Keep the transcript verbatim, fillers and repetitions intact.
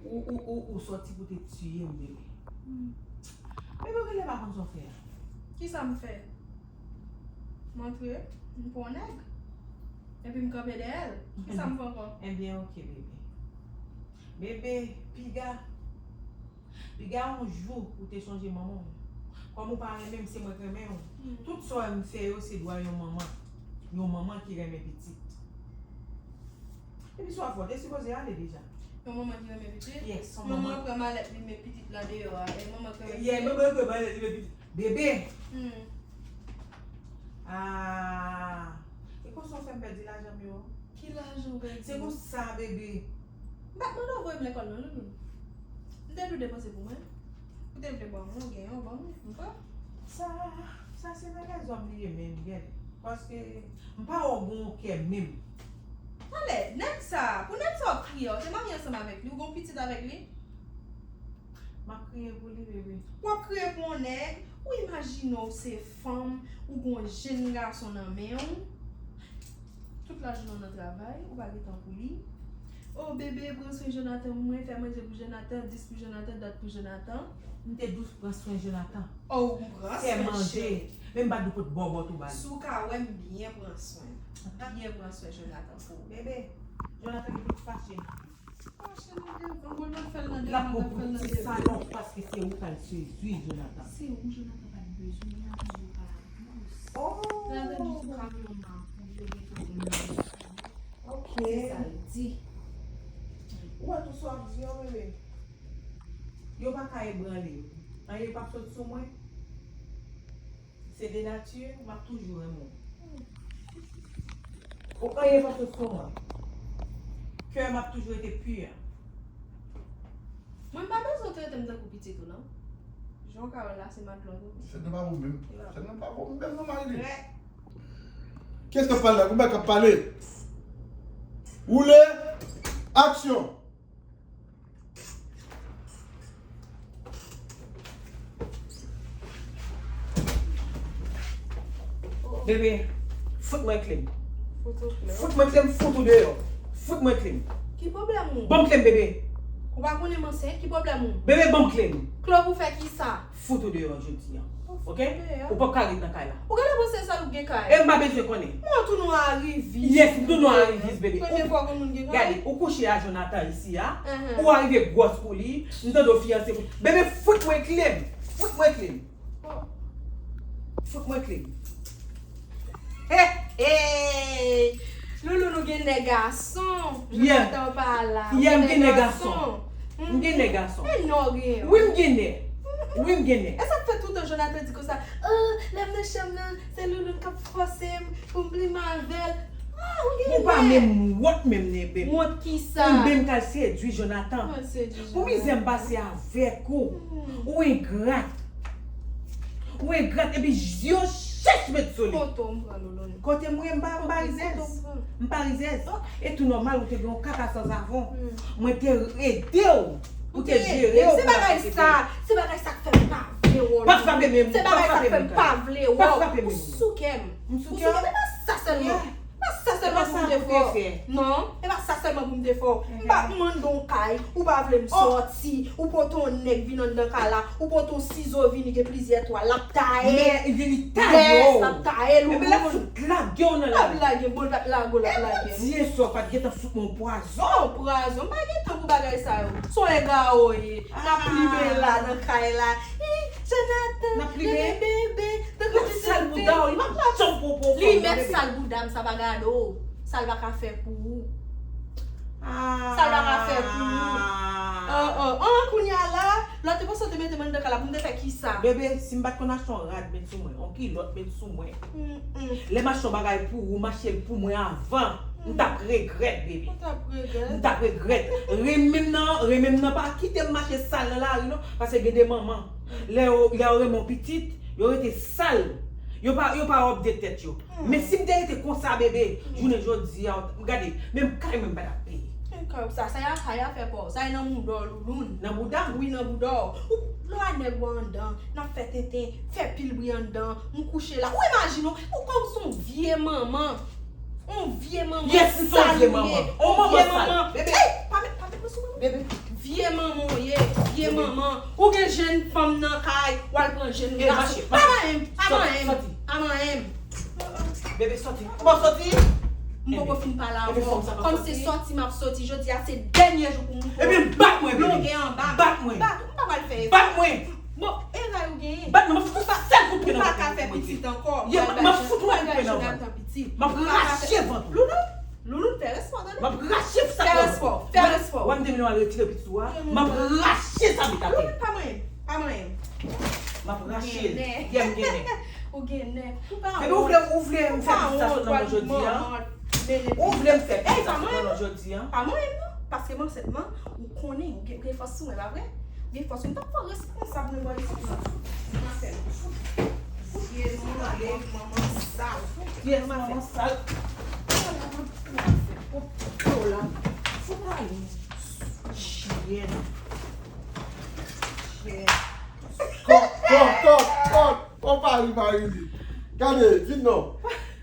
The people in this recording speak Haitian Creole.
Ou, ou, ou, ou sòti pou te tiye m, bebe. Bebe, ou genlè pa konn sa w fè a. Kisa m fè? M antre, m pran yon nèg. Epi m kanpe dèyè l. Kisa m fè ankò? Ebyen, oke, bebe. Bebe, piga. Piga yon jou ou te sonje manman w. Kòm ou pa renmen m, se mwen k renmen w. Tout sa w wè m fè yo, se dwa yon manman. Yon manman ki renmen pitit. Epi swa fò, te sipoze ale deja. Yon manman ki renmen pitit? Yes, yon manman. Manman pran malèt li met pitit lan deyò a. E manman ki renmen pitit? Yeah, manman pran malèt li met pitit. Bebe! Hmm. Ah! E konsa w fè m pèdi lajan m yo? Ki lajan w pèdi? Se konsa, bebe. M pa t mande w voye m lekòl non, Loulou. M te di w depanse pou mwen. Ou te vle ban mwen, ou genyen, ou ban mwen. M pran. Sa, sa se nan lèzòm li ye menm, gade. Paske m pa wè w gen yon kè menm. Talè, nèg sa, pou nèg sa w ap kriye a, ou te marye ansanm avèk li, ou gen yon pitit avèk li? M ap kriye pou li, bebe. W ap kriye pou yon nèg, ou imajine w se fanm, ou gen yon jèn gason nan men w. Tout lajounen w nan travay, ou pa gen tan pou li. O, bebe, pran swen Jonathan pou mwen, fè manje pou Jonathan, dous pou Jonathan, dwat pou Jonathan. M te dous pran swen Jonathan. O, ou pran swen cheri. Fè manje. Men m pa t dwe pot bòbòt ou ba l. Si w ka wè m byen pran swen. Byen pran swen Jonathan pou ou. Bebe, Jonathan gen pou l fache. Fache nan devan, bon, l ap fè l nan devan, l ap fè l nan devan. L ap pran pou ti salòp paske se ou k al sedui Jonathan. Se ou Jonathan pa t bezwen, Jonathan di w pa dous. Oh! Jonathan di sou kamyon m ap, yo gen tou moun nan. Ok. Se sa l di. Ou wè tout sa w ap di yo, bebe? Yo pa ka ebranle m. Anyen p ap sot sou mwen. Se de nati, m ap toujou renmen w. Ou anyen p ap sot sou mwen. Kè m ap toujou rete pi. Mwen m pa bezwen w trete m tankou pitit ou non. Jan w ka wè l la, se matlòt ou. Sèt nan pa bon menm. Sèt nan pa bon menm non, Marilyn. Kiyès k ap pale la? Kouman k ap pale? Woule! Aksyon! Bebe, fout mwen kle m. Fout ou kle. Fout mwen kle m, fout ou deyò. Fout mwen kle m. Ki pwoblèm ou? Ban m kle m, bebe. Ou pa konnen m ansent, ki pwoblèm ou? Bebe, ban m kle m. Kle w pou fè kisa? Fout ou deyò jodi a. Oke? Ou p ap ka ret nan kay la. Ou genlè panse sèl ou k gen kay. E m pa bezwen konnen. Mwen tou nou arivis. Yes, m tou nou arivis, bebe. Premye fwa w konn moun gen kay. Gade, ou kouche a Jonathan isi a. Ou arive gwòs pou li. M tande w fiyanse pou. Bebe, fout mwen kle m. Fout mwen kle m. Fout mwen kle m. Hey, hey! Loulou, nou gen nèg gason. Jonathan pa la. Yeah, m gen nèg gason. M gen nèg gason. E non, gen. Wi, m gen nèg. Wi, m gen nèg. E sa k fè toutan Jonathan di konsa, ah, lè m nan chanm nan, se Loulou k ap fòse m pou m plim avè l. Ah, ou gen nèg. Ou pa menm wont menm, nèg, bebe. Wont kisa? Ou menm k al sedui Jonathan. Mwen sedui Jonathan. Pou mizè m pase avèk ou. Ou engrat. Ou engrat epi je w chèch met sou li. Kote w m pran Loulou? Kote mwen, m pa, m pa rizèz. M pa rizèz. E tou nòmal ou te gen yon kaka sanzavon. Mwen te ede w. Ou te jere w pou la sosiyete. Se bagay sa, se bagay sa k fè m pa vle wè w. Pa frape men m. Se bagay sa k fè m pa vle wè w. Pa frape men m. Ou sou kè m. M sou kè w? Ou sou kè m, e pa sa sèlman. Pa sa sèlman pou m te fè w. Non, e pa sa sèlman pou m te fè w. M pa mande w kay, ou pa vle m sòti, ou pote yon nèg vin anndan kay la, ou pote yon sizo vini gen plizyè twal, l ap taye. Men, li taye w. Yes, l ap taye l. Ebyen, l ap fout lage w nan lari. L ap lage, bon, l ap lage w, l ap lage w. E Bondye sa w pa t gentan fout mwen yon pwazon. Yon pwazon, m pa gen tan pou bagay sa yo. Se yon egare w ye. N ap plimen la nan kay la. Hi, Jonathan, bebe, bebe. L ap sal bouda w, li p ap janm pran w pou yon fanm, bebe. Li mèt sal bouda m, sa pa gade w. Sa l pa ka fè pou ou. Sa l pa ka fè pou ou. An, an, an, kounye a la, lè w te panse w te mete m anndan kay la, pou m te fè kisa? Bebe, si m pa t konn achte yon rad met sou mwen, yon kilòt met sou mwen. Lè m achte yon bagay pou ou, m achte l pou mwen avan. M t ap regrèt, bebe. Ou t ap regrèt? M t ap regrèt. Renmen m nan, renmen m nan pa kite m mache sal nan lari, non. Paske gen de manman, lè yo, lè yo renmen yon pitit, yo rete sal. Yo pa, yo pa update tèt yo. Men si m te rete konsa, bebe, jounen jodi a, gade, menm kay mwen m pa t ap peye. Menm kay ou sa, sa y a, sa y a fè pa w. Sa y nan mouda w, Louloun. Nan bouda m? Wi, nan bouda w. Ou, lè w a nèg ou anndan, n ap fè tenten, fè pil bri anndan, m kouche la. Ou imajine w, ou kòm se yon vye manman. Yon vye manman sal ou ye. Yes, m se yon vye manman. Yon vye manman. Bebe. Ey, pa met, pa met mwen sou mwen. Bebe, vye manman w ye, vye manman. Ou gen jenn fanm nan kay, w al pran jenn gason. Pa manyen m, pa manyen m, pa manyen m. Bebe, sòti. Bon, sòti. M poko fin pale avè w. Kòm se sòti m ap sòti, jodi a se dènye jou pou m. Ebyen, bat mwen, bebe. Longe anba. Bat mwen. Bat, m pa pral fè efò. Bat mwen. Bon, e ray ou genyen. Bat mwen, m ap fout ou sèl kout pwen nan vant ou. Ou pa ka fè pitit ankò. M ap fout ou yon kout pwen nan vant. M ap rache vant ou. Loulout, Loulout, fè respè w, tande. M ap rache sa. Fè respè w, fè respè w. Wè m te vin al retire pitit ou a. M ap rache sa met atè. Loulout, pa manyen m, pa manyen m. M ap rache l. Yè m gen nè. Ou gen nè. Ou pa wont. Epi ou vle, ou vle m fè pitit sa sot nan men w jodi a? Ou vle m fè pitit sa sot nan men w jodi a? Pa manyen m non, paske m ansent man, ou konnen, ou gen, ou gen fòs sou mwen, pa vre? Ou gen fòs, ou t ap fò responsab nan bò isit la. Nan afè nou. Fout, fout, manman sal. Yes, manman sal. Ala, manman sal. Fout ale. Chyèn. Chyèn. Kòk, kòk, kòk, kòk. Kòk pa ri, pa ri. Gade, vin non.